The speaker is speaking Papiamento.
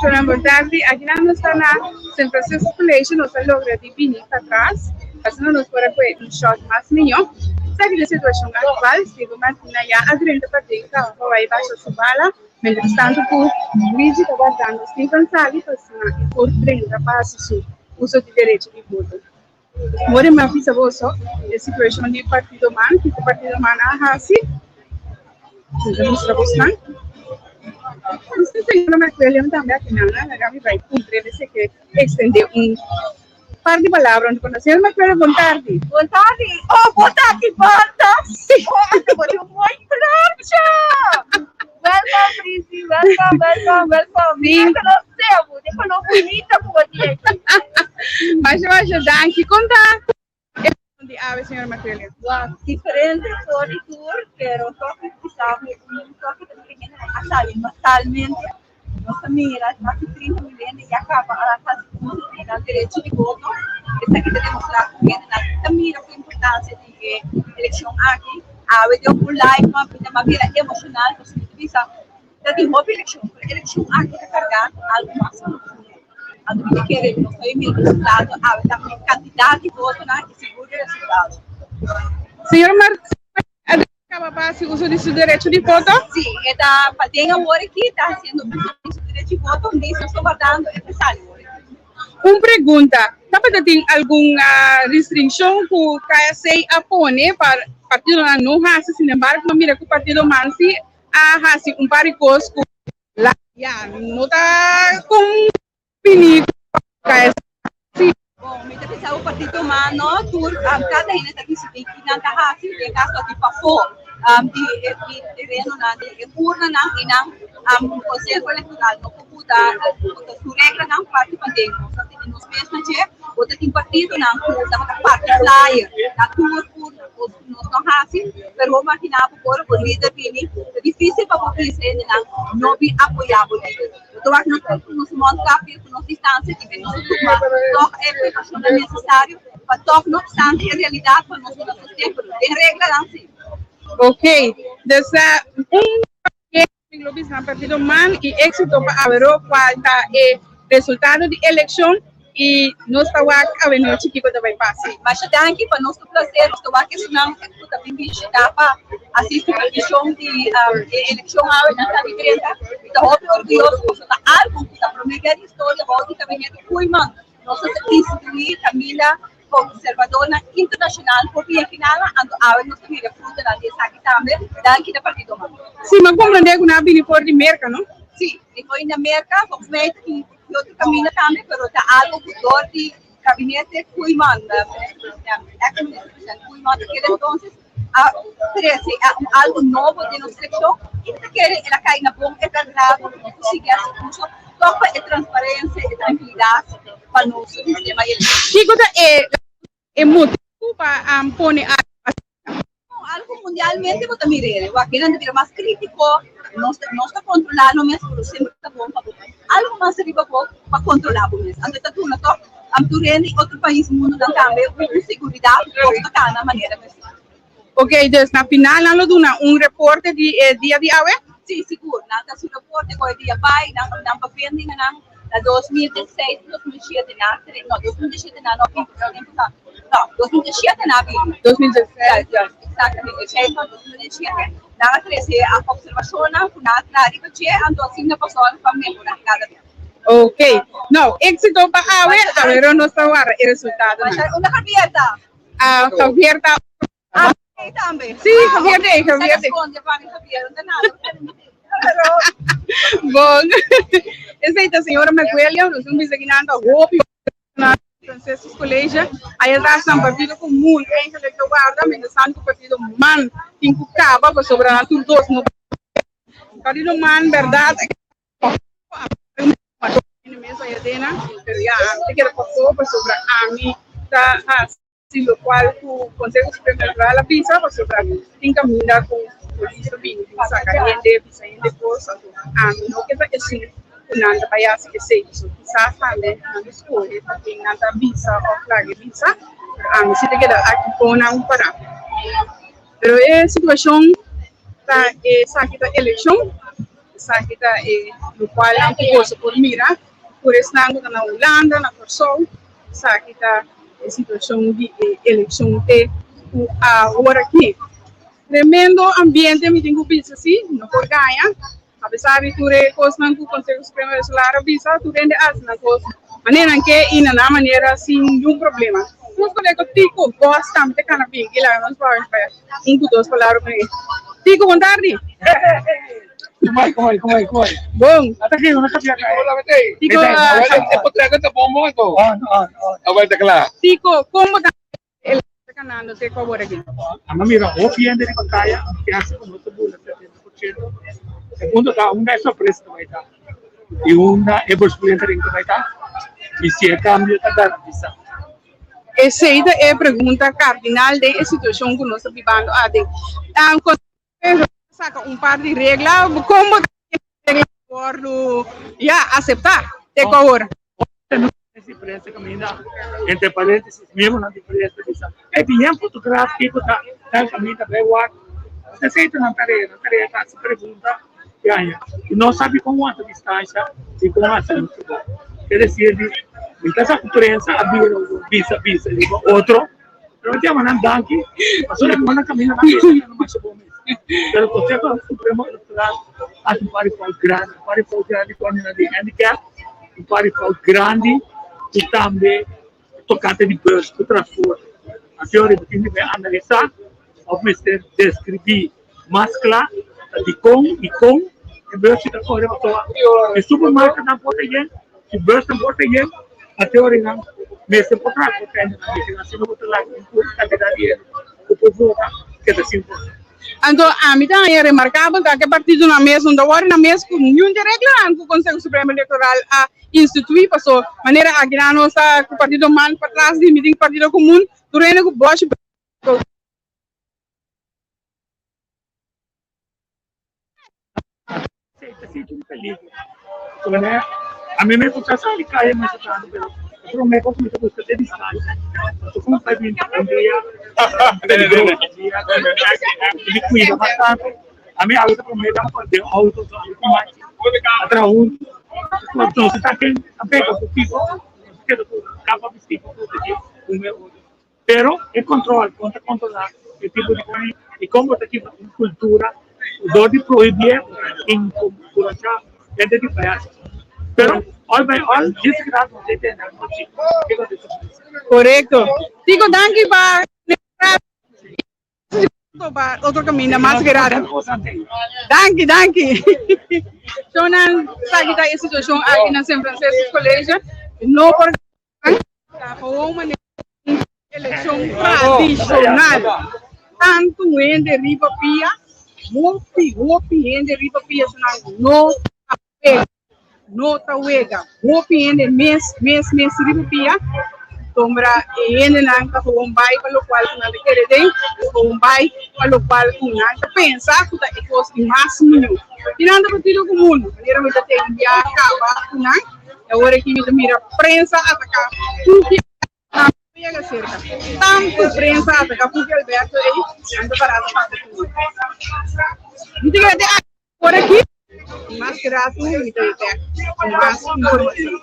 Shona bon tardi, akinan nos ta na San Francisco College, nos a logra di bini patras, asina nos por a kohe un shot mas mihó. Esaki ta e situashon aktual, Steven Martina ya a drenta paden kaba pa bai basha su bala, mientras tanto ku Luigi ta wardando Steven sali pa asina e por drenta pa hasi su uso di derecho di voto. Ora mi a bisa boso e situashon di Partido Man, kiko Partido Man a hasi, mi ta mustra bosnan. Nos tin señora McWilliam tambe akinan, laga mi bai puntra e si ke ekstendé un par di palabra. Señora McWilliam, bon tardi. Bon tardi. Oh, bo ta aki banda? Sí. Oh, ata bo tin un mooi plancha. Welcome, Prissy. Welcome, welcome, welcome. Sí. Mi a conoce bo. Di color bunita cu bo tin aki. Masha, masha danki. Con ta e di awe, señora McWilliam? Wak, diferente for di tur, pero toch mi bisa mi un toque ta pequeño a sali masalmente. Nos ta mira casi 30 mil hende ya caba a haci uso di nan derecho di voto. Esaki ta demostra cu hendenan ta mira cu importancia di e eleccion aki. Awe den un live m'a bira m'a bira emocional pasobra mi ta bisa ta tin hopi eleccion pero e eleccion aki ta carga cu algo mas profundo. Anto mi ta kere nos ta mira resultado awe tambe cantidad di votonan y sigur e resultado. Señor Martins. Caba pa haci uso di su derecho di voto? Sí, e ta paden awor aki, ta haciendo uso di su derecho di voto, mi nos ta wardando e pa sali awor aki. Un pregunta, tabata tin algun restriccion cu KSC a pone pa partidonan no haci, sin embargo mi a mira cu partido Mansi a haci un par di cos cu la ya no ta con bini cu KSC. Bon, mi ta bisa bo partido humano, tur kada hende ta disidí ki nan ta hasi, den kaso aki pafó di e terenonan, di e urnanan, i nan konseho elektoral no por buta buta su reglanan parti paden. Nos ta tene nos mes na dje, bo ta tin partidonan ku tabata parti flyer na tur urna, kos ku nos no hasi, pero bo imaginá bo ora bo lider bini, ta difísil pa bo bisa hendenan no bin apoyá bo lider. Bo ta wak nos tur ku nos mondkapje, ku nos distansia i nos ta tuma tòg e prekaushonnan nesesario pa tòg no obstante e realidat pa nos duna sosten, pero den reglanan si. Ok, dus un mi lo bisa nan partido man i éxito pa aweró kual ta e resultado di elekshon i nos ta wak awenochi kiko ta bai pasa. Masha danki pa nos ta placer nos ta wak esunnan ku ta bin bishita pa asisti repeticion di e elekshon awe na San Vicente. Mi ta hopi orguyoso pasobra ta algu ku ta prome bia di historia bou di gabinete Koeiman nos a institui kaminda observadornan internashonal por bin final anto awe nos ta mira frutonan di esaki tambe. Danki na Partido man. Si, mi a komprende ku nan a bini for di Merka, no? Si, mi for di Merka, volgens mij ta bin di otro kaminda tambe, pero ta algu ku dor di gabinete Koeiman, ex minister presidente Koeiman di kel entonces a trese algu nobo den nos elekshon i mi ta kere el a kai na bon e bèrdat ku nos ta sigui hasi uso tòg pa e transparensia e trankilidat pa nos sistema di elekshon. Kiko ta e motibu pa pone algu asina? Algu mundialmente bo ta mir'é, wak nan ta bira mas kritiko, nos ta nos ta kontrolá nos mes pero semper ta bon pa bo algu mas riba bo pa kontrolá bo mes. Anto ta duna tòg tur hende i otro pais mundonan tambe un seguridat ku kos ta kana manera mester. Ok, dus na final nan lo duna un reporte di e dia di awe? Sí, sigur. Nan ta haci reporte con e dia bay, nan nan pa vendinganan na 2016, 2007 nan a no, 2017 nan no a bin, pero tempo ta, no, 2017 nan a bini. 2016. Ja, exactamente, esey ta 2017, nan a trece observacionnan cu nan a traha riba dje, anto asina pa zorg pa mehora cada bes. Ok, nou, exito pa awe, awero nos ta warda e resultadonan. Unda Javier ta? Ah, Javier ta. Ah, tambe. Sí, Javier de, Javier de. Bon. Esei ta señora McWilliam, nos un bisa kinan ta hopi na Franciscus College. Ahí atrás nan partido común eigenlijk ta warda, mientras tanto partido man tin ku kaba pasobra nan tur dos no partido man berdad Pero ya, ami ta keda pafó pasobra ami ta hasi lokual ku Konseho Supremo Elektoral a bisa pasobra tin kaminda ku polis ta bini bin saka hende, bisa hende kos, anto ami no ke ta esun ku nan ta bai hasi esei. So kisas tambe nan ta skohe pa ken nan ta bisa òf laga e bisa, pero ami si ta keda aki kon nan pará. Pero e situashon. Ta esaki ta elekshon, esaki ta e lokual ku boso por mira por esnan ku ta na Hulanda, na Kòrsou, esaki ta e situashon di e elekshon te ku awor aki. Tremendo ambiente mi tin ku bisa si, no por gaña, apesar di tur e kosnan ku Konseho Supremo Electoral a bisa, tur hende hasi nan kos manera nan ke i na nan manera sin niun problema. Nos kolega Tico Vos tambe ta kana bin i laga nos papia un ku dos palabra ku e. Tico, bon tardi. Kumai, kumai, kumai, kumai. Bon. Ata ki una kapia ka. Tico, On, on, on. Tico, kon bo ta el kanando te ku awor aki? Ama mira hopi hende riba kaya ke hasi ku no ta bula 70%. Segundo ta unda e sorpresa ta bai ta i unda e versplintering ta bai ta i si e kambio ta garantisa. Esei ta e pregunta kardinal den e situashon ku nos ta bibando aden. Conseho saka un par di regla, kon bo ta regla wòrdu ya aseptá te ku awor? Esi prensa kaminda, entre paréntesis, miembronan di prensa bisa, e bien fotograaf kiko ta tal kaminda bai wak. Esei ta nan tarea, nan tarea ta hasi pregunta i haña. I nos sabi kon wanta distansha i kon hasi nos trabou. Ke desir di, mi ta sa ku prensa a bira bisa bisa riba otro, pero mi ta yama nan danki, pasobra e kon nan kaminda nan bisa ta no masha bon mes. Pero Konseho Supremo Elektoral hasi un par di fout grandi, un par di fout grandi ku nan di handicap. Un par di fout grandi ku tambe tokante di bus ku transporte. Asina ora bo tin di bai analisá òf mester deskribí mas kla ta dikon i kon e bus ta kore pasobra e supermarketnan por ta yen, si busnan por ta yen, asina ora nan mester por transportá hende nan mester. Asina bo ta laga un kantidat di hende ku por vota keda sin vota. Anto ami ta haña remarkabel ta ke partidonan mes no ta wòrdu nan mes ku niun di reglanan ku Konseho Supremo Elektoral a instituí paso manera akinan nos ta ku partido man patras di mitin partido komun tur hende ku bòshi. Esei ta sinti un peligro. Pasobra ami mes no ta sali kaya masha tantu, pero e promé kos ku mi ta buska ta e distansia. Pasobra ku mi ta binti un dia peligroso, un dia ku mi kuida mas tantu. Ami awe ta promé dama ku den outo, so ami ku Machi a traha huntu. Nos ta ken a pega ku kiko, nos a keda ku kapa bistí pa protegé un e otro. Pero e control, con ta controla e tipo di cos y con bo ta kiba un cultura dor di prohibié encourasha hende di bai haci. Pero all by all djis grato nos a tende anochi kico ta sucede. Corecto. Tico danki pa pa otro caminda mas gerado. Danki, danki. Shownan sa ki ta e situacion aki na Sint Franciscus College. No por Ta gewoon manera un eleccion tradicional. Tanto hende riba pia, hopi, hopi hende riba pia su nan no ta wega, no ta wega. Hopi hende mes, mes, mes riba pia. Sombra e hendenan ta gewoon bai pa locual cu nan ta kere den, gewoon bai pa locual cu nan ta pensa cu ta e cos di mas miho. Y nan ta partido comun, manera mi ta tende ya caba cu nan. E ora aki mi ta mira prensa ataká Puki Alberto yega serka. Tantu prensa ataká Puki Alberto ei, nan ta pará ta papia ku mi. Mi ta keda te ora aki, mas rato mi ta bek ku mas informashon.